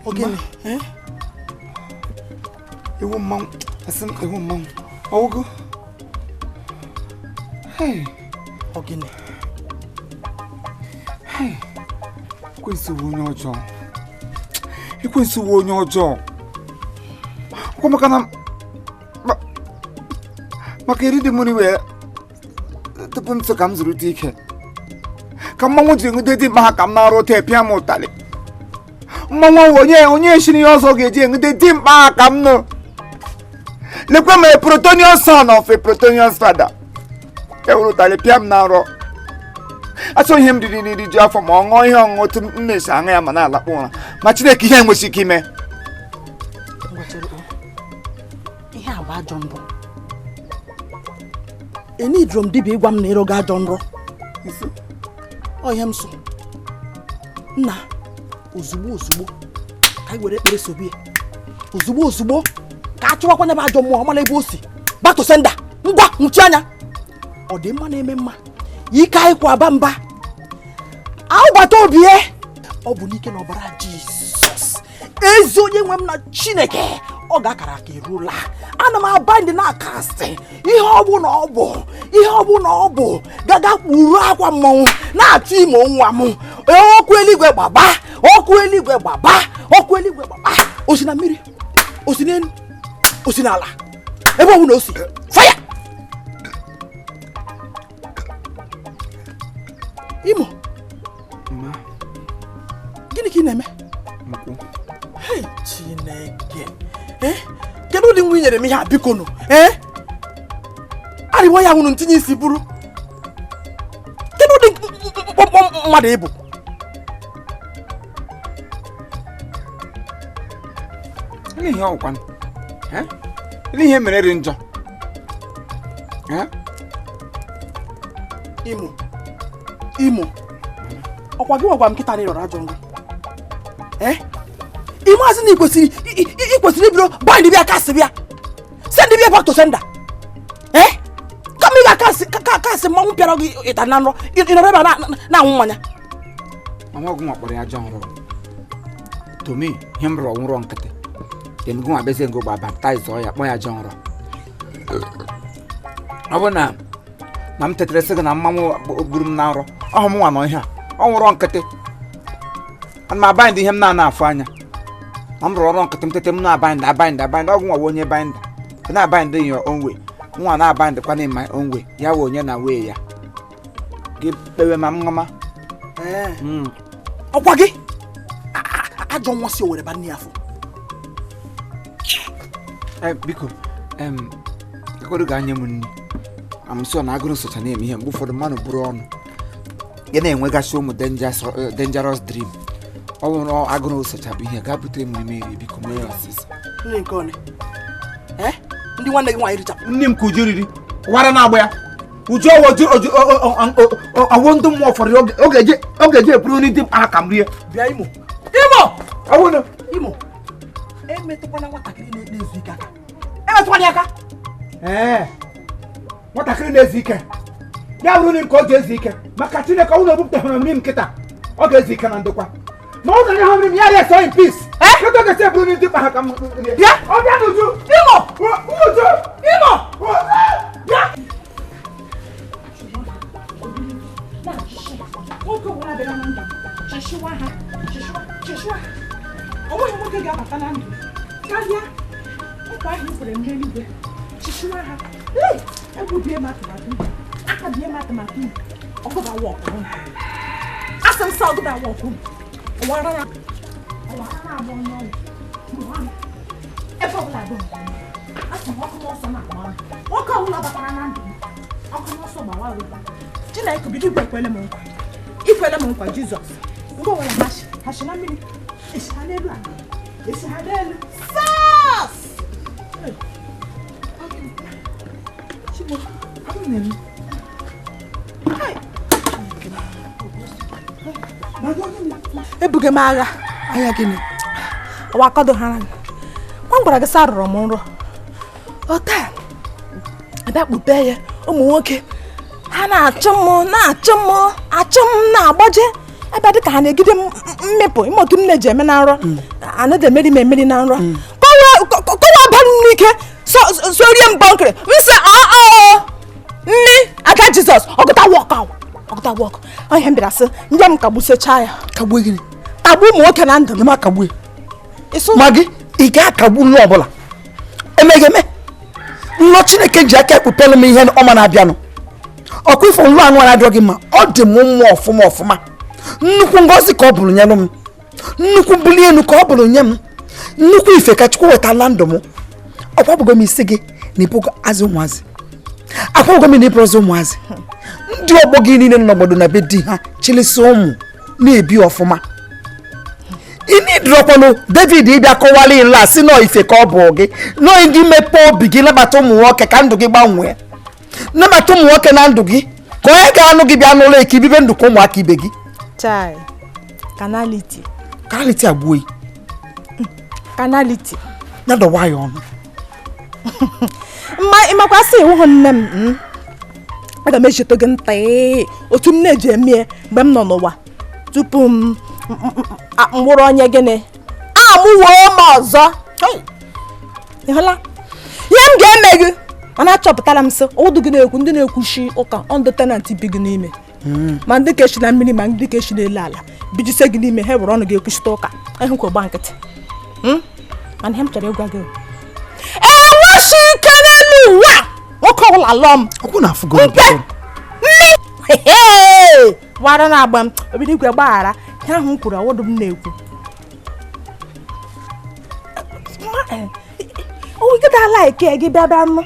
Ọ gịnị? Ewu mmanwụ, asị m ewu mmanwụ. Ọwụgo. Hey. Ọ gịnị? Hey. Ekwensu bụ onye ọjọọ. Ekwensu bụ onye ọjọọ. Ọkwa maka na maka eri dị m nri wee tupu nsọ ka m zụrụte ike. Ka mmanwụ ji enwete dị mkpa ha ka m na-arụ ụta pịa m ụtalị. Mmanwụ ahụ onye onye shiri ihe ọzọ ga-eji enwete dị mkpa ha ka m nụ. Lekwa m a protonious son of a protonious father. E were ụtalị pịa m na nrọ. Achọ ihe m riri nri ju afọ ma ọ ṅụọ ihe ọṅụṅụ otu m na-esi aṅụ ya ma na-alakpụ ụra. Ma Chineke ihe enweghị ike ime. Ngwa chere o. Ihe a bụ ajọ nrọ. Enidro m dibịa ịgwa m na ịrọgo ajọ nrọ. Ọ ihe m so. Nna, ozugbo ozugbo ka anyị were ekpere sobe ya. Ozugbo ozugbo ka a chụwakwa nya bụ ajọ mmụọ mara ebe o si. Back to sender. Ngwa nwụchi anya. Ọ dị mma na-eme mma. Ike anyị kwa aba mba. Agbata obi ya. Ọ bụ n'ike na ọbara Jizọs. Ezi onye nwe m na Chineke ọ ga-akara aka eruola. Ana m aba ndị na-akastị ihe ọ bụ na ọ bụ ihe ọ bụ na ọ bụ gaga kpuru akwa mmọnwụ na-achọ ime nwa m. Ọkụ eluigwe gbaba, ọkụ eluigwe gbaba, ọkụ eluigwe gbaba. O si na mmiri, o si n'elu, o si n'ala, ebe ọ bụ na o si fire. Imo, gịnị ka ị na-eme? Hey, Chineke. Kedu ụdị nwa i nyere m ihe a biko nụ? Arịwa ya nwụrụ ntinye isi bụrụ. Kedu ụdị mkpọmkpọ mmadụ ị bụ? Ele ihe ọkwanụ? Ele ihe mere dị njọ? Imo, Imo, ọkwa gị gwagwa m nkịta na ịrọrọ ajọ nrọ. Ị maazị na ị kwesịrị ibido bind bịa kasị bịa. Send bịa back to sender. Kama ị ga-akasị kasị mmanwụ pịara gị ịta na nrọ, ị nọrọ ebe a na-aṅụ mmanya. Mama ọgụ nwa kpọrọ ya ajọ nrọ. To me, ihe m rọrọ nrọ nkịtị. Then gụ nwa bezie ngo gba baptize ọ ya kpọọ ya ajọ nrọ. Ọ bụ na m tetere sị gị na mmanwụ gburu m na nrọ. Ọ hụ m nwa nọ ihe a. Ọ nwụrọ nkịtị. Ana m abind ihe m na-ana afụ anya. Na m rọrọ nrọ nkịtị m tete m na-abind abind abind. Ọ gụ nwa onye bind. Ị na-abind in your own way. Nwa na-abind kwa in my own way. Ya wụ onye na way ya. Gị kpewe ma m ṅụma. Ọkwa gị? Ajọ nwa si Owere ba nne ya afọ. Biko, ekwere ga-anye m nri. I'm sure na agụrụ socha na-eme ihe mgbe ụfọdụ mmadụ bụrụ ọnụ. Ya na-enwegasị ụmụ dangerous dream. Ọ bụrụ na agụrụ socha bụ ihe, gaa butere m n'ime eri, biko mee ya ọsịsọ. Nne nke one. Ndị nwanne gị nwaanyị richapụ. Nne m ka Uju riri. Wara na-agba ya. Uju ọwụ Uju, Uju, ọwụ ndị mmụọ ụfọdụ oge eji eburu nri dị mkpa ka m rie. Bịa Imo. Imo! Ọwụ na- Imo. Emetụkwana nwatakịrị na-ezu ike aka. Emetụkwana ya aka. Nwatakịrị na-ezu ike. Ya bụrụ nri m ka ọ ga-ezu ike. Maka Chineke, ọ bụrụ na o bupụtara nri m nkịta, ọ ga-ezu ike na ndokwa. Ma ọ ga-enye ha nri m, ya rest in peace. Kedu oge si eburu nri dị mkpa ha ka m rie? Bịa! Ọ bịa n'uju! Imo! Uju! Imo! Bịa! Nwoke ọbụla bịara na ndụ m, chịchịwa ha, chịchịwa, chịchịwa ha. O nweghị nwoke ga-abata na ndụ karịa nkwa ahụ i kwere m n'eluigwe. Chịchịwa ha. Ee, egbubie m atụmatụ m, akabie m atụmatụ m. Ọgụda wa ọkụ m. Asị m sị ọgụda wa ọkụ m. Ọwara na ọwara na-agba onye ọgwụ. Ebe ọbụla bụ nke m. Asị m ọkụ n'ọsọ na-agba m. Nwoke ọbụla batara na ndụ m, ọkụ n'ọsọ gbawa m. Chineke bido igwe ekwele m nkwa. Ikwele m nkwa Jizọs. Nke ọbụla ha si, ha si na mmiri, esi ha n'elu ala, esi ha n'elu. Sas! Chigbo, nne m. Ebughị m agha. Agha gịnị? Ọwa akọdo ha nwa m gwara gị sị arụrụ m nrọ. Ọ taa, abịa kpupe ya, ụmụ nwoke ha na-achụ m, na-achụ m, achụ m na-agbaje. Ebe dị ka ha na-egide mmepụ ime otu m na-eji eme na nrọ anaghị emeri m emeri na nrọ kọwa ba m n'ike so rie m bọnkịrị m sị nne ada Jizọs ọgụta wọk ọgụta wọk ihe m bịara sị ndị m kagbusechaa ya kagbuo gịnị kagbuo ụmụ nwoke na ndụ m ma kagbuo ma gị ị ga-akagbu nlọ ọbụla emeghị eme nlọ Chineke ji aka ekpupelu m ihe ọma na-abịanụ ọkwa ifo nlọ anụ adịrọ gị mma ọ dị m mma ọfụma ọfụma nnukwu ngọzi ka ọ bụrụ nyelụ m nnukwu mbuli elu ka ọ bụrụ nye m nnukwu ife ka Chukwu wetala ndụ m ọkwabụgo m isi gị na ịbụgo azụ ụmụazị akwabụgo m na ịbụrụzi ụmụazị ndị ọgbọ gị niile nọ n'obodo na be di ha chilisi ụmụ na-ebi ọfụma ịnidrọkwanụ David ịbịa kọwara nla si nọọ ife ka ọ bụ gị nọọ gị mepee obi gị nabata ụmụ nwoke ka ndụ gị gbanwee nabata ụmụ nwoke na ndụ gị ka onye ga-anụ gị bịa n'ụlọ eke ibibe ndụ ka ụmụaka ibe gị chai kanaliti kanaliti agbuo kanaliti ya dọwa ya ọnụ mma ịmakwasị ịhụhụ nne m aga m echeta gị nta otu m na-eji eme mgbe m nọ n'ụwa tupu m mkpụrụ onye gịnị amụwoo m ọzọ ịhụla ihe m ga-eme gị mana achọpụtara m sị ụdụ gị na-ekwu ndị na-ekwuchi ụka ọndụ tenantị bi gị n'ime ma ndị ka esi na mmiri ma ndị ka esi n'elu ala bijise gị n'ime ha were ọnụ gị ekwuchite ụka ịhụkwa gba nkịtị mana ihe m chọrọ ịgwa gị enwechi ike n'elu ụwa nwoke ọbụla lụọ m mpe nne wara na-agba m obido igwe gbaghara ihe ahụ m kwuru ọwụdụ m na-ekwu ogidala eke gị bịa bịa nụ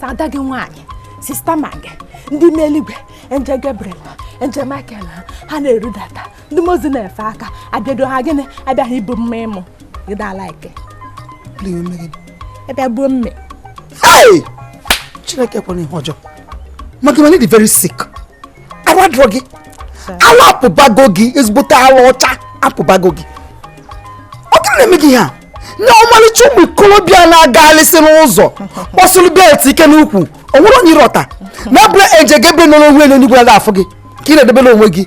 sada gị nwaanyị sista ma gị ndị ime eluigwe Angel Gabriel Angel Michael ha na-erudata ndị mozi na-efe aka abịado ha gịnị abịaghị ibu mma ịmụ gidala eke ebe gbuo mme. Chineke ekwela ihe ọjọọ maka mana dị very sick arụ adịrọ gị alụ apụbago gị ezigbote alụ ọcha apụbago gị ọ gịnị na-eme gị ha na ọmalịcha ụmụ ikolobịa na-agagharịsị n'ụzọ kpọsịrị belt ike n'ukwu ọ nwere onye ịrọta na abụrụ eje gebe nọ n'onwe elu n'igwe na afụ gị ka ị na-edebere onwe gị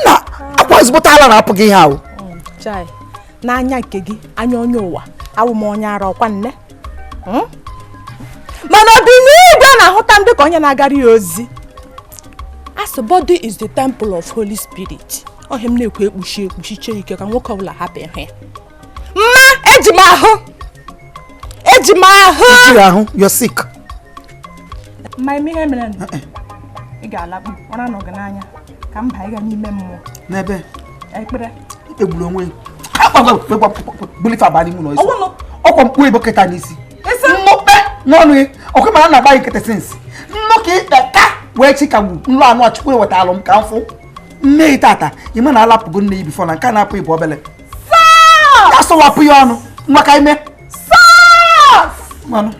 na akwa ezigbote ala na-apụ gị ihe ahụ n'anya nke gị anya onye ụwa awụ m onye ara ọkwa nne mana obi n'igwe na-ahụta m dịka onye na-agara ya ozi. As body is the temple of Holy Spirit. Ọhịa m na-ekwu ekpuchi ekpuchi chee ike ka nwoke ọbụla hapụ ịhụ ya. Mma eji m ahụ eji m ahụ ijiri ahụ you're sick. Mma ime ihe mere ị ga-alakpu ụra nọ gị n'anya ka m baa ịga n'ime mmụọ n'ebe ekpere ikpegburu onwe ọkwa mkpu ebo kịta n'isi nnukpe n'ọnụ ya ọkwa mara na agbaghị nkịtị sinsi nnụ ka ikpe ka wee chikagbu nlọ anụ achukwu ewetalụ m ka m fụ nne tata ịma na alapụgo nne ya bifọ na nke a na-apụ ịbụ obele ya sọwapụ ya ọnụ nwa ka ime mmanụ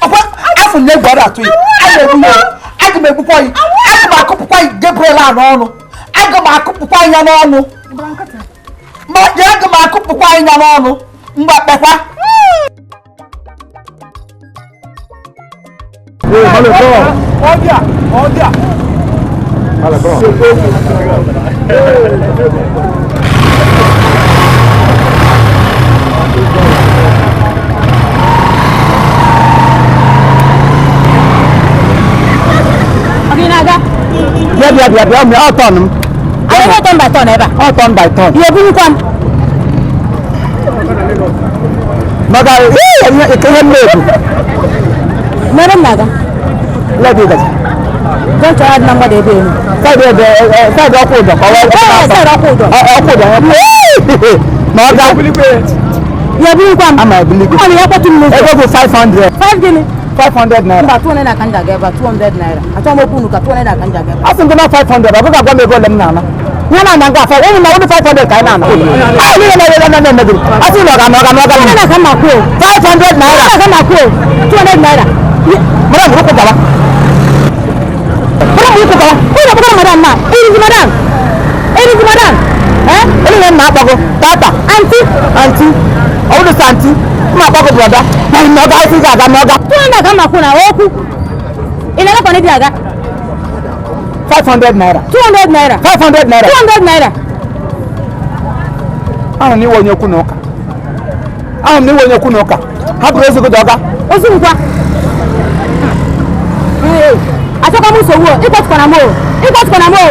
ọkwa afọ na egwu atụ ya aga m egbukwa ya aga m akụpụkwa ya Gabriel a n'ọnụ aga m akụpụkwa ya n'ọnụ ma aga m akụpụkwa ya n'ọnụ mgbe kpekwa. Bịa bịa bịa bịa ọ tọn m. Anyị turn by turn ebe a. Ọ turn by turn. Ihe ebughịkwa m. Maka ihe m na-ekwu. Mere m na-aga. Lọdụ ịgaji. Jọnchọ ya dị na mgbada ebe elu. Saịdị ebe saịdị ọkwụ ụdọ ka ọ wee. Saịdị ọkwụ ụdọ. Ọkwụ ụdọ. Ma ọ ga. Ihe ebughịkwa m. Ama ebuligwe. Ọ na ya kpọtụ m n'ụzọ. Ego bụ 500. 5 gịnị? 500 naira. Mba 200 na ka m ji aga ebe a 200 naira. Achọghị m okwu unu ka 200 na ka m ji aga ebe a. Asị m gị na 500 ọ bụghị agwa m ego ole m na-ana. Ihe na-ana nga afọ enyi na ọdụ 500 ka anyị na-ana. Anyị niile na-ere na na-emegiri. Asị na ọ ga-ana ọ ga-ana ọ ga-ana. 200 na ka m na-akwụ o. 500 naira. 200 na ka m na-akwụ o. 200 naira. Mara m ụkwụ gawa. Mara m ụkwụ gawa. Ụlọ akwụkwọ madam na erizi madam. Erizi madam. Eh? Onye na nna akpọgo tata. Aunty. Aunty. Ọ bụrụ sọ aunty. Mma akpọgo brọda. Na na ọ ga-asị ga aga na ọ ga. 200 ka m na-akwụ na okwu. Ị na-agakwa n'ebi aga? 500 naira. 200 naira. 500 naira. 200 naira. Ahụrụ m iwe onye okwu na ụka. Ahụrụ m na iwe onye okwu na ụka. Hapụrụ ezigbo dị ọga. Ozu nkwa. Achọkwa m nsogbu o, ịkpọtụkwana m o, ịkpọtụkwana m o.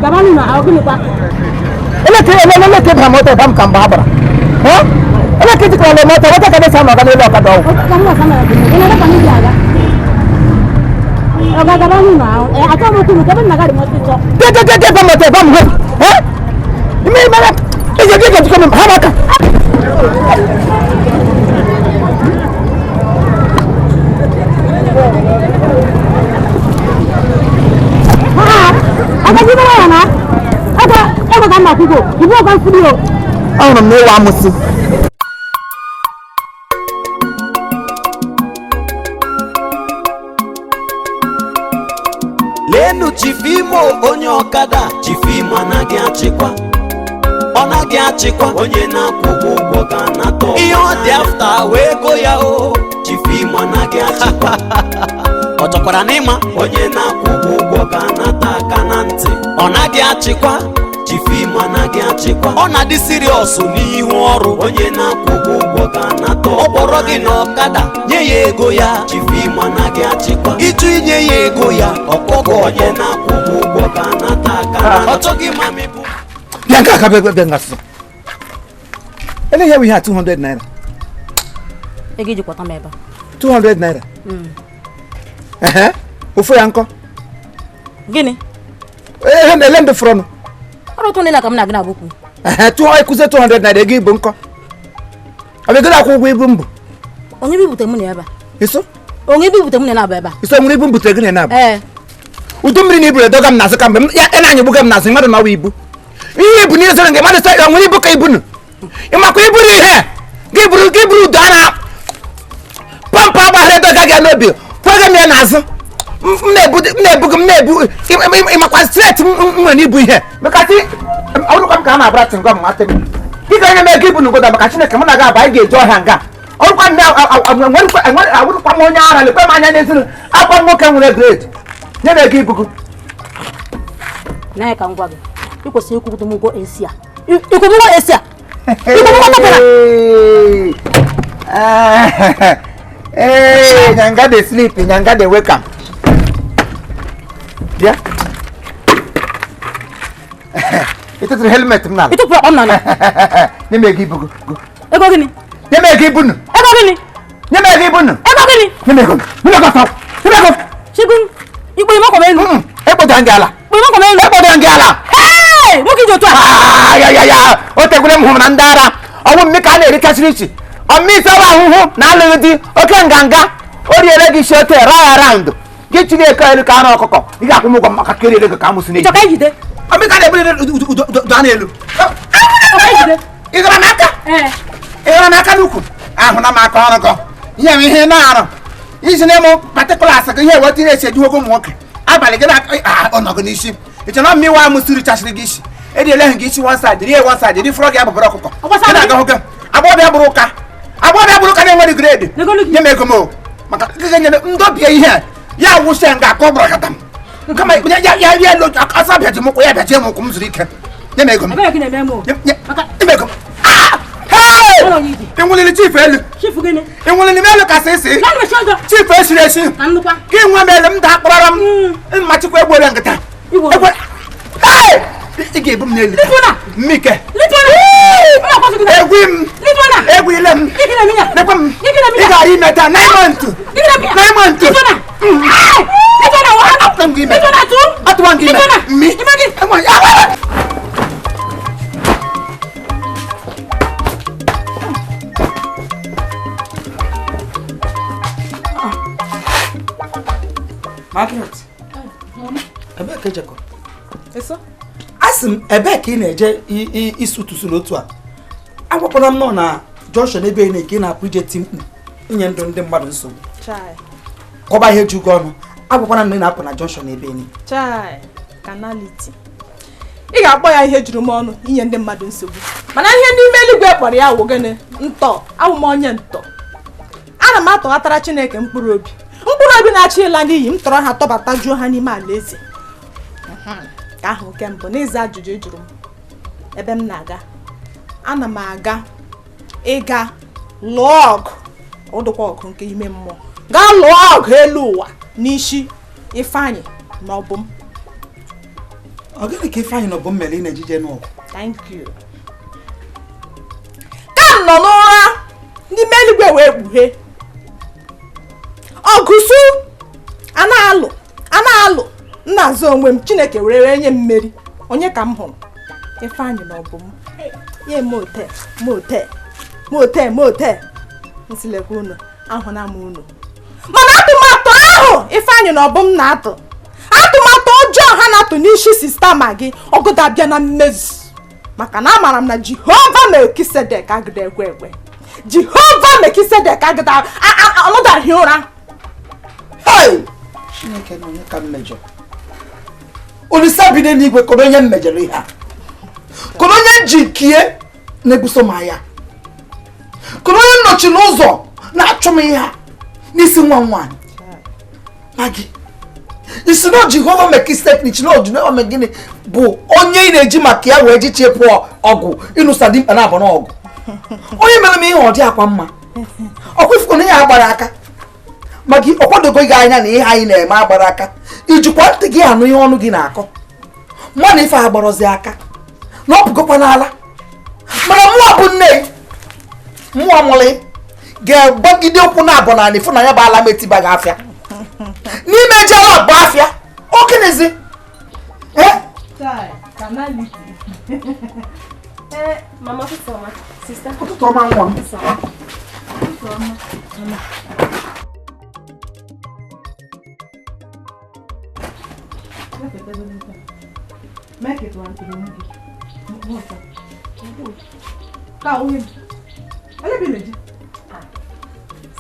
Gabanụ na ahụ gịnịkwa? Eleke ele eleke bara moto ba m ka mgbe a gbara. Eleke jikwara le moto weta ka desa n'ọga n'elu ọkada ọgwụ. Ka m na-asa mara gị, ị na-aga ka m ji aga? Ọga gabanụ na ahụ, achọ m okwu ebe m na-aga dị m ọsịsọ. Gege ba moto ba m hụ. Ime ime ije gege jikọ m ha maka. Agaji mara ya na? Ego ego ka m na-akwụgo, ibu ọga mfuli o. Ahụrụ m na ịwa amụsị. Lenu Chief Imo onye ọkada. Chief Imo anaghị achịkwa, ọ naghị achịkwa. Onye na-akwụ ụgwọ ga-anata ihe ọ dị afta wee go ya o. Chief Imo anaghị achịkwa, ọ chọkwara n'ịma. Onye na-akwụ ụgwọ ga-anata aka na ntị. Ọ naghị achịkwa. Chief Imo anaghị achịkwa, ọ na-adị siriọsụ n'ihu ọrụ. Onye na-akwụ ụgwọ ga-anata. Ọ kpọrọ gị n'ọkada nye ya ego ya. Chief Imo anaghị achịkwa, ịjụ inye ya ego ya ọkpọgọ. Onye na-akwụ ụgwọ ga-anata aka na ntị. Ọ chọghị mami bụ Bịa nke aka bịa bịa ngasị. Ele ihe bụ ihe a 200 naira. Ego iji kwọta m ebe a. 200 naira. Ehe. Ofu ya nkọ. Gịnị? Ehe na ele ndị fọrọnụ. Ọrụ ụtụ niile ka m na-agị na-abụkwu. Ehe, tụọ ekuzie 200 naira ego ibu nkọ. Ọ bụ ego na-akwụ ụgwọ ibu mbụ. Onye bibute mụ na ebe a? Iso? Onye bibute mụ na na-abụ ebe a? Iso nwere ibu m butere gị na na-abụ. Ee. Udu mmiri na iburu edoga m n'azụ ka mgbe m ya na-anya gbuga m n'azụ mmadụ na ọwa ibu. Ihe ibu niile soro nke mmadụ sọ ya nwere ibu ka ibu nụ. Ị makwa iburu ihe gị buru gị buru udu a na pọmpụ agbaghara edoga gị n'obi kwega m ya n'azụ. M na-ebu m na-ebu gị m na-ebu ị makwa straight m nwere ibu ihe. Mekasị ọrụkwa m ka a na-abara tingọm nwa m. Gị ga enye m ego ibu n'obodo maka Chineke mụ na gị abụ anyị ga-eje ọhịa nga. Ọrụkwa m awụrụkwa m onye ara lekwe m anya n'ezinụ akwa m nwoke nwere grade. Nye m ego ibu gị. Na ka m gwa gị, ị kwesịrị ịkwụkwụ m ụgwọ esi a. Ịkwụkwụ ụgwọ esi a. Ịkwụkwụ ụgwọ tọpụrụ. Ee, nyanga dey sleep, nyanga dey wake am. Bịa. Ị tụtụrụ helmet m n'ala. Ị tụpụrụ akpa m n'ala. Nye m ego ibu gị. Ego gịnị? Nye m ego ibu nụ. Ego gịnị? Nye m ego ibu nụ. Ego gịnị? Nye m ego. Nye m ego ọsọ. Nye m ego. Chigun, ikpo ime ọkwa m elu. Ekpọdara gị ala. Ikpo ime ọkwa m elu. Ekpọdara gị ala. Hey! Nwoke ji otu a. Ya ya ya. O tekwere m hụrụ na ndị ara. Ọnwụ mmiri ka a na-erikasịrị ichi. Ọmịsị ọwa ahụhụ na alụghị di oke nganga. O riere gị isi ote ra round. Gị chiri eke elu ka anụ ọkụkọ. Ị ga-akwụ m ụgwọ maka ka eriere gị ka amụsị n'eji. Ịchọ ka ejide? Ọmị ka a na-ebuli udo a n'elu. Ị gara n'aka? Ị gara n'aka n'ukwu? Ahụ na m aka ọrụ gị. Ihe m ihe na-arụ. Isi na ịmụ patịkụlas gị ihe eweta ihe esi eji nwoke ụmụ nwoke. Abalị gị na-ọnọgụ n'isi. Ị chọrọ na mmịwa amụsị richasịrị gị isi. Eriele gị isi one side, rie one side, ri fọrọ gị abụbara ọkụkọ. Ị na-aga hụ gị. Agbọghọbịa bụrụ ụka. Agbọghọbịa bụrụ ụka na-enweghị grade. Nye m ego m o. Maka gị ga-enye m ndọbie ihe a. Ya wụsịa nga aka ọ bụrụ kata m. Kama ya ya ya ya asa bịaji m ụkwụ ya bịaji m ụkwụ m zuru ike. Nye m ego m. Ebere gị na-eme m o. Nye m ego m. Hey! Ị nwụliri chief elu. Chief gịnị? Ị nwụliri m elu ka sị sị. Naanị mechie ọzọ. Chief esiri esi. Ka nnukwu. Gị nwa m elu m daa kpọrọ m. Mmachikwa egbuola nkịta. Igwe. Hey! Ị ga-ebu m n'elu. Lipụna. Mmike. Lipụna. Egwu m. Lipụna. Egwu ile m. Gịnị na-eme ya? Lekwa m. Gịnị na-eme ya? Ị gara ime taa 9 months. Gịnị na-eme ya? 9 months. Lipụna. Lipụna wa. Atụwa m gị ime. Lipụna tụ. Atụwa m gị ime. Lipụna. Mmi. Ime gị. Enwe ya. Margaret, ebee ka ejekọ? Asị m ebee ka ị na-eje isi ụtụtụ n'otu a? Agwakwala m nọ na junction ebe ị na-eke ị na-apụ ije ti mkpu inye ndụ ndị mmadụ nsogbu. Kọba ihe ju gị ọnụ. Agwakwala m na ị na-apụ na junction ebe ị. Chai, kanaliti. Ị ga-akpọ ya ihe juru m ọnụ inye ndị mmadụ nsogbu. Mana ihe n'ime eluigwe kpọrọ ya wụ gịnị? Ntọ. Awụ m onye ntọ. Ana m atọghatara Chineke mkpụrụ obi. Mkpụrụ obi na-achọ ịla n'iyi m tọrọ ha tọbata juo ha n'ime alaeze. Ka ahụ nke mbụ n'ịza ajụjụ ị jụrụ m ebe m na-aga. Ana m aga ịga lụọ ọgụ, ọ dịkwa ọgụ nke ime mmụọ, gaa lụọ ọgụ elu ụwa n'isi Ifeanyị na Obum. Ọ gịnị ka Ifeanyị na Obum mere ị na-ejije n'ọgụ? Thank you. Ka m nọ n'ụra n'ime eluigwe wee kpughee ọgụsụ a na-alụ a na-alụ m na-azụ onwe m, Chineke were nye m mmeri. Onye ka m hụrụ? Ifeanyị na Obum. Ye mote mote mote mote nsilekwa unu ahụna m unu. Mana atụmatụ ahụ Ifeanyị na Obum na-atụ, atụmatụ ọjọọ ha na-atụ n'isi sista Magị, ọgụda abịa na mmezu. Maka na amaara m na Jehova Melkisedek agụda ekwe ekwe. Jehova Melkisedek agụda ọnọdaghị ụra. Hey! Chineke na onye ka m mejọrọ? Olisa bi n'eluigwe, kedu onye m mejọrọ ihe a? Kedu onye njikie na-ebuso m agha? Kedu onye nnọchi n'ụzọ na-achụ m ihe a n'isi nwa m nwaanyị? Magị, isi na Jehova Melkisedek na Jehova gịnị bụ onye ị na-eji maka ya wee jichie pụọ ọgụ ịnụsa dimkpa na abụ n'ọgụ? Onye mere m ihe ọ dị akwa mma? Ọkwa ifuko na ihe a gbara aka. Magị, ọ kwadogo gị anya na ihe anyị na-eme agbara aka. Ijikwa ntị gị anụ ihe ọnụ gị na-akọ. Mma na ife agbọrọzi aka na ọ pụgokwa n'ala. Mana mụọ bụ nne mụọ mụlị ga-agbagide ụkwụ na abụ n'ala ịfụ na ya bụ ala m etibaghị afịa. N'ime ji ala abụ afịa, okenezi. Ụtụtụ ọma nwa m.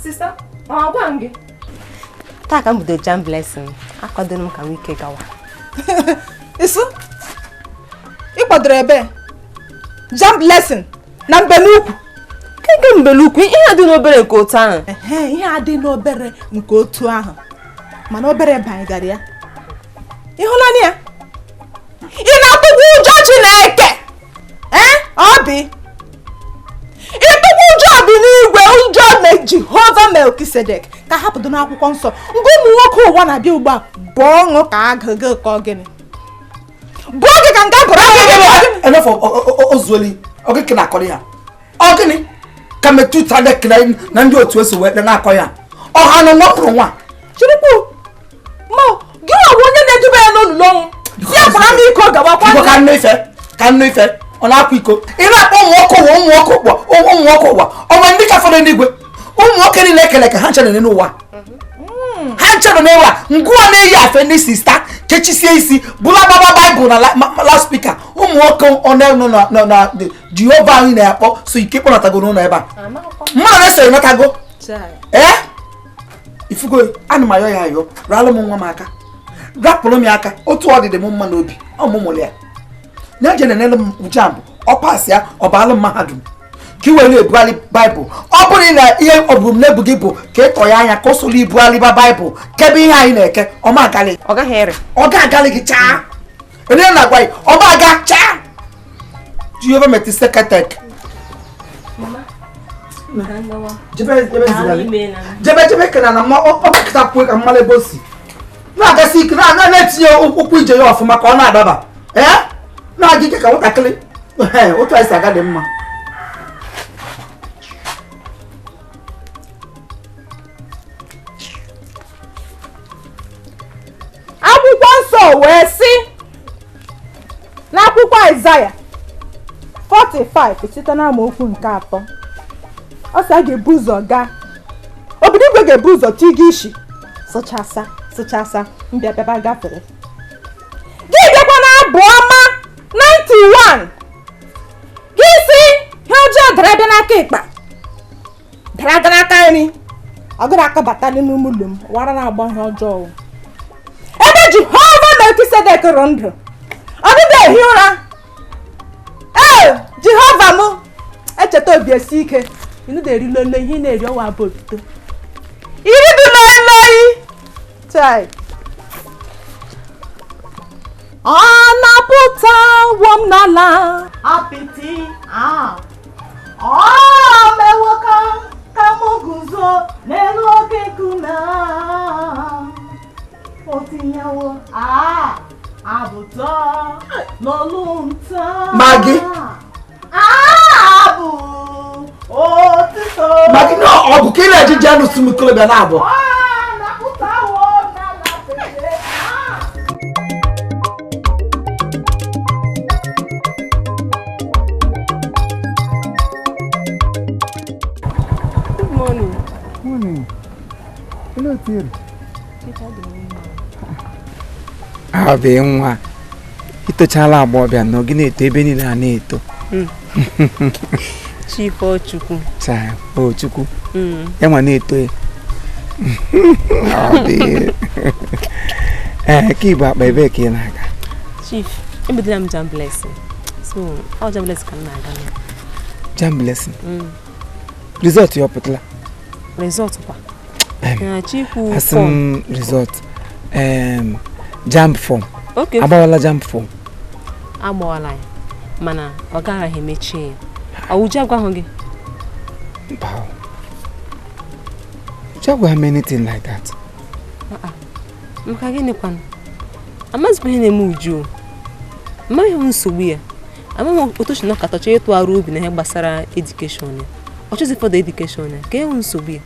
Sista, ọ gwa m gị. Taa ka m bidoro Jam Blessing, akwadoro m ka m ike gawa. Isu, ị kwadoro ebe Jam Blessing na mbenukwu? Nke mbenukwu, ihe adị n'obere nke otu ahụ. Ihe adị n'obere nke otu ahụ. Mana obere banyegara ya. Ịhụnanya ya? Ị na-atụkwa ụjọ Chineke? Ọ dị. Ịtụkwa ụjọ dị n'igwe, ụjọ na Jehova Melkisedek ka hapụdo n'akwụkwọ nsọ. Ngwa ụmụ nwoke ụwa na-abịa ugbu a bụ ọṅụ ka agụgụ ka ọ gịnị? Bụọ gị ka nga bụrụ Enefọ ozuoli, ọ gịnị na-akọrọ ya? Ọ gịnị ka metụta na ndị otu eso wee na-akọ ya? Ọha na nwa pụrụ nwa. Chirikwu, ma gị nwa bụ onye na-eduba ya n'olulu ọnwụ. Si akwara m iko gawakwa. Ka nnu ife, ka nnu ife, ọ na-akwa iko. Ị na-akpọ ụmụ nwoke ụwa, ụmụ nwoke ụwa, ụmụ nwoke ụwa. Ọ nwere ndị ka fọdụ n'igwe. Ụmụ nwoke niile ekele ka ha nchere n'ụwa. Ha nchere n'ụwa. Ngụwa na-eyi afe ndị sista kechisie isi bụla gbaba Baịbụl na laspika. Ụmụ nwoke ọnụ na Jehova anyị na-akpọ so ike kpọnatago n'ụlọ ebe a. Mmadụ na-eso enwetago. Ee? Ifugo ana m ayọ ya ayọ, ralụ m nwa m aka. Rapụrụ m ya aka, otu ọ dị dị m mma n'obi, ọ mụmụrụ ya. Na-eje na-enelu m jambụ, ọ pasị ya, ọ baalụ m mahadum. Ka i were na-ebugharị Baịbụl. Ọ bụrụ na ihe ọbụmnebu gị bụ ka ị tọ ya anya ka o soro ibugharịba Baịbụl, kebe ihe anyị na-eke, ọ ma agalị. Ọ gaghị ere. Ọ ga-agalị gị chaa. Onye na-agwa gị, ọ ma aga chaa. Jehova Melkisedek. Jebe jebe kena na ọ kịta kwue ka mmalụ ebe o si. Na-agasi ike na-etinye ụkwụ ije ya ọfụma ka ọ na-adaba. Ee? Na-aga ike ka nwatakịrị. Otu anyị si aga dị mma. Akwụkwọ nsọ wee sị n'akwụkwọ Aịzaya 45 site n'amaokwu nke 3, ọ sị a ga-ebu ụzọ gaa, obodo igwe ga-ebu ụzọ tiga isi sụchasa sụchasa mbịa bịaba gafere. Gị bịakwa na abụ ọma 91, gị sị ihe ọjọọ dara bịa n'aka ịkpa, dara aga n'aka nri, ọ gụrụ aka bata n'ime ụlọ m wara na-agba ihe ọjọọ. Ebe Jehova Melkisedek rụrụ ndụ, ọ dịghị ehi ụra. Ee, Jehova m na-eto obi esi ike. Inu na-eri lolo ihe ị na-eri ọwa bụ otuto. Iri dị lọị chai. Ọ napụtawo m n'ala apịtị ọ mewo ka m guzo n'elu oke nkume o tinyewo abụtọ n'olu nta. Maggi. Abụ otuto. Maggi na ọgụ ka ị na-eji jee n'ụsụ m ikolobịa na-abụ. Napụtawo n'ala apịtị. Good morning. Morning. Hello, dear. Abi nwa itochala agbọbịa nọ gị na-eto ebe niile a na-eto. Chief Ochukwu. Chai, Ochukwu. Ya nwa na-eto ya. Abi. Ka ịbụ akpa ebe ka ị na-aga? Chief, ebidola m Jam Blessing. So, ọ Jam Blessing ka m na-aga na. Jam Blessing? Result ya ọ pụtala? Result kwa? Na Chikwu asị m result. Jam form. Okay. Agbawala jam form. Agbawala ya. Mana ọ garaghị emechie ya. Ọwụji agwahụ gị? Mba. Uju agwaghị m anything like that. Maka gịnị kwanụ? Amazịkwa ihe na-eme Uju. Amaghị m nsogbu ya. Amaghị m otu o si nọkọta chọọ ịtụgharị obi na ihe gbasara edukeshọn ya. Ọ chọzi fọdụ edukeshọn ya. Ka enwe nsogbu ya.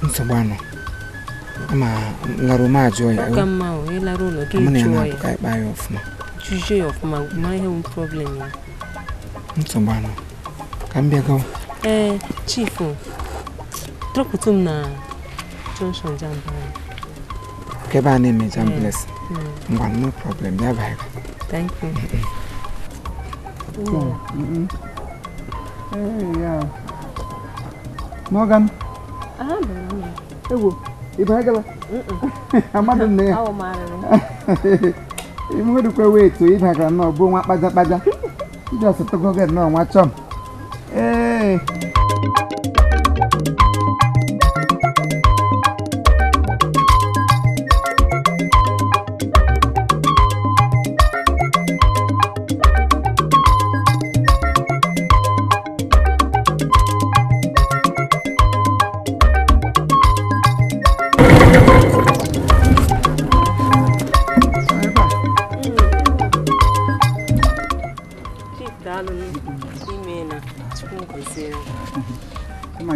Nsogbu anọ ama lara ome ajụọ ya. Ọ ka mma o, ịlara ụlọ gị Mụ na ya jụọ ya. na-apụka ịkpa ya ọfụma. Jụjụọ ya ọfụma, mara ihe bụ problem ya. Nsogbu anọ ka m bịa gawa. Ee, Chief, drọpụtụ m na junction Jam Blessing. Ka ebe a na-eme Jam Blessing. Ngwa, no problem, bịa bye. Thank you. Morgan. Ewo, ị bagala? Amadụ m na ya. Ị nwedukwa wee too ị bagara nnọọ bụ nwa kpaja kpaja. Iji ọsọtọgo gị nnọọ nwa chọm. Ee.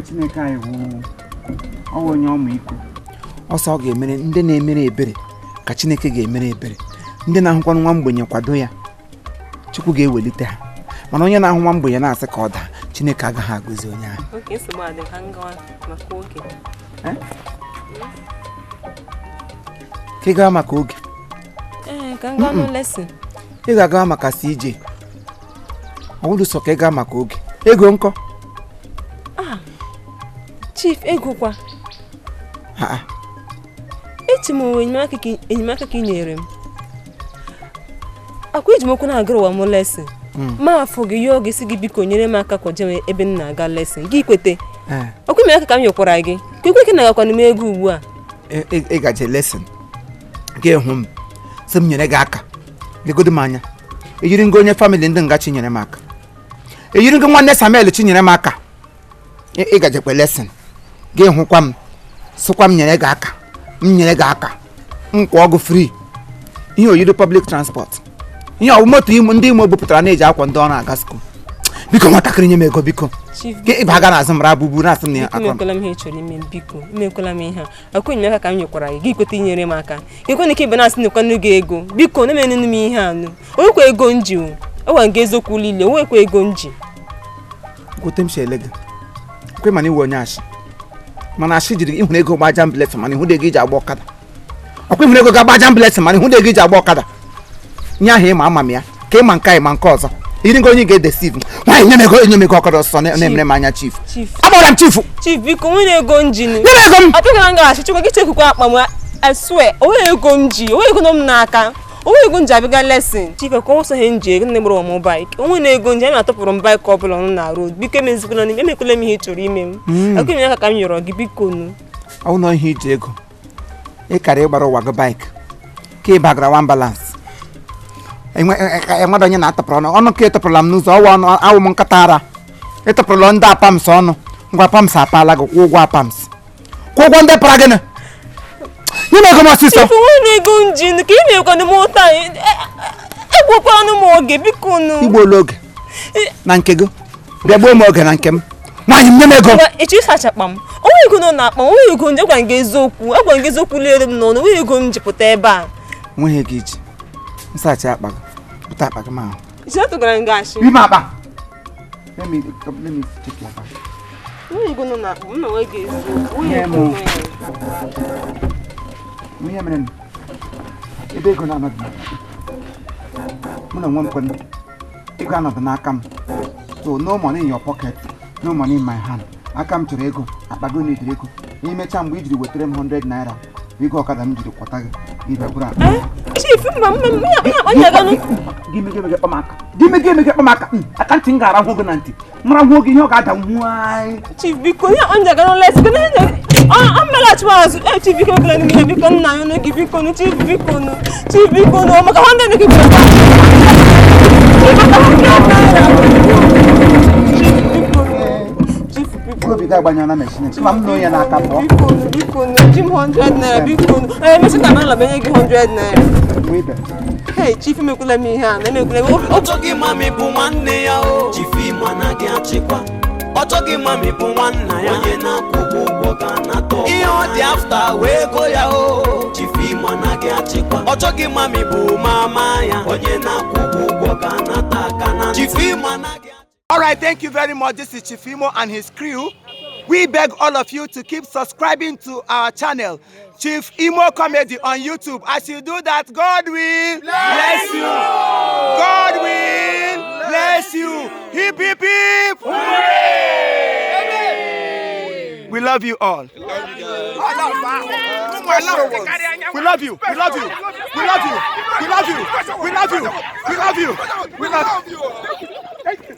Chineke anyị wụ ọwụ onye ọmịiko. Ọsọ ọ ga-emere ndị na-emere ebere ka Chineke ga-emere ebere. Ndị na-ahụkwa nwa mgbenye kwado ya, Chukwu ga-ewelite ha. Mana onye na-ahụ nwa mgbenye na-asị ka ọ daa, Chineke agaghị agọzi onye ahụ. Oke nsogbu adị ka m gawa maka oge. Ka ị gawa maka oge? Ee, ka m gawa n'lesson. Ị ga-agawa maka CJ. Ọ bụrụ sọ ka ị gawa maka oge. Ego nkọ? Chief, ego kwa. Echi m onwe enyemaka ka ị nyere m. Akwa iji m okwu na-agara ụwa m lesson. Ma afọ gị yọọ gị sị gị biko nyere m aka kwaje ebe m na-aga lesson. Gị kwete. Ọkwa enyemaka ka m nyekwara gị. Ka ekwe ka na-agakwanụ m ego ugbu a. Ị gaje lesson. Gị hụ m. Sị m nyere gị aka. Legodo m anya. Ejiri ngo onye family ndị nga chi nyere m aka. Ejiri ngo nwanne Samuel chi nyere m aka. Ị gajekwa lesson. Gị hụkwa m. Sịkwa m nyere gị aka. M nyere gị aka. M kwụọ gị free. Ihe oyiri public transport. Ihe ọ moto ndị Imo bupụtara na-eji akwa ndị ọrụ aga school. Biko nwatakịrị nye m ego biko. Gị ịba aga n'azụ mara bụbu na-asị m na akọ. Emekwala m ihe ị chọrọ ime biko. Emekwala m ihe a. Akwa enyemaka ka m nyekwara gị. Gị kweta inyere m aka. Ekwe na ike ịba na-asị nekwanụ gị ego. Biko na-emenụ m ihe a nụ. Onwekwa ego m ji o. Enwere m gị eziokwu niile. Onwekwa ego m ji. Gote m si ele gị. Kwe mana iwe onye ashị. Mana ashị jiri ịhụrụ ego gba Jam Blessing mana ịhụrụ ego iji agba ọkada. Ọkwa ịhụrụ ego ga-agba Jam Blessing mana ịhụrụ ego iji agba ọkada. Nye ahụ ịma ama m ya ka ịma nke ịma nke ọzọ. Iri ngo onye ga-edesive. Nwaanyị nye m ego enye m ego ọkada ọsọ na-emere m anya chief. Agbara m chief. Chief biko nwere ego m ji. Nye m ego m. Ọ bụghị na m ga-achị chukwu gị chekwukwa akpa m. I swear, onwere ego m ji. Onwere ego nọ m n'aka. Onwe ego nji abịa lesson. Chief ka ọsọ he nji ego nne gbara m bike. Onwe na ego nji anyị atọpụrụ m bike ọ bụla ọnụ na road. Biko emezikwala m emekwala m ihe ị chọrọ ime m. Akụ m aka ka m yọrọ gị biko nu. Ọ nọ ihe iji ego. Ị kara ịgbara ụwa gị bike. Ka ị bagara one balance. Enwere onye na-atọpụrụ ọnụ ọnụ ka ịtọpụrụla m n'ụzọ ọwa ọnụ awụ m nkata ara. Ịtọpụrụla ndị apams ọnụ. Ngwa pams apaala gị kwụ ụgwọ apams. Kwụ ụgwọ ndị para gịnị? Nye m ego m ọsịsọ. Chief onwe na ego nji ka ị na-ekwanụ m ụta egbukwanụ m oge biko nu. Igbuola oge na nke gị. Bịa gbuo m oge na nke m. Nwaanyị m nye m ego. Echi ịsachakpa m. Onwe ego nọ n'akpa m, onwe ego nji agwa m gị eziokwu. Agwa m gị eziokwu lere m n'ọnụ, onwe ego m ji pụta ebe a. Nweghị ego iji. Nsachi akpa gị. Pụta akpa gị ma ahụ. Isi atụgara m gị ashị. Ime akpa. Let me check your bag. Onwe ego nọ n'akpa m, na onwe gị eziokwu. Onwe ego nọ ya. Ihe mere ebe ego na-anọdụ mụ na onwe m kwenu ego anọdụ n'aka m. So no money in your pocket, no money in my hand. Aka m chọrọ ego, akpa gị na-ejiri ego. Imecha mgbe i jiri wetara m 100 naira, ego ọkada m jiri kwọta gị ịbịa bụrụ akpa. Chief mba mba mba gị mege kpọ m aka. Gị mege kpọ m aka. Aka ntị m ga-arahụ gị na ntị. Mara hụ gị ihe ọ ga-ada nwanyị. Chief biko ihe ọ njaga n'ụlọ esi gị na mmeghachi azụ. Chief biko ekwela n'ime ihe biko nna ya gị biko nụ Chief biko nụ Chief biko nụ maka 100 gị biko. Chief biko. Obi ga-agbanyela machine. Ma m nọ ya n'aka pụọ. Biko nụ biko nụ ji m 100 naira biko nụ. Emesi ka m alabanye gị 100 naira. Hey Chief emekwela m ihe a na emekwela m. Ọ chọghị mami bụ nwanne ya o. Chief Imo anaghị achịkwa. Ọ chọghị mami bụ nwanna ya. Onye na-akwụ ụgwọ ga-anata ụgwọ. Ihe ọ dị afta wee go ya o. Chief Imo anaghị achịkwa. Ọ chọghị mami bụ mama ya. Onye na-akwụ ụgwọ ga-anata aka na ntị. Chief Imo anaghị. All right, thank you very much. This is Chief Imo and his crew. We beg all of you to keep subscribing to our channel, Chief Imo Comedy on YouTube. As you do that, God will bless you. God will bless you. Hip, hip, hip. Hooray! We love you all. We love you. We love you. We love you. We love you. We love you. We love you. We love you.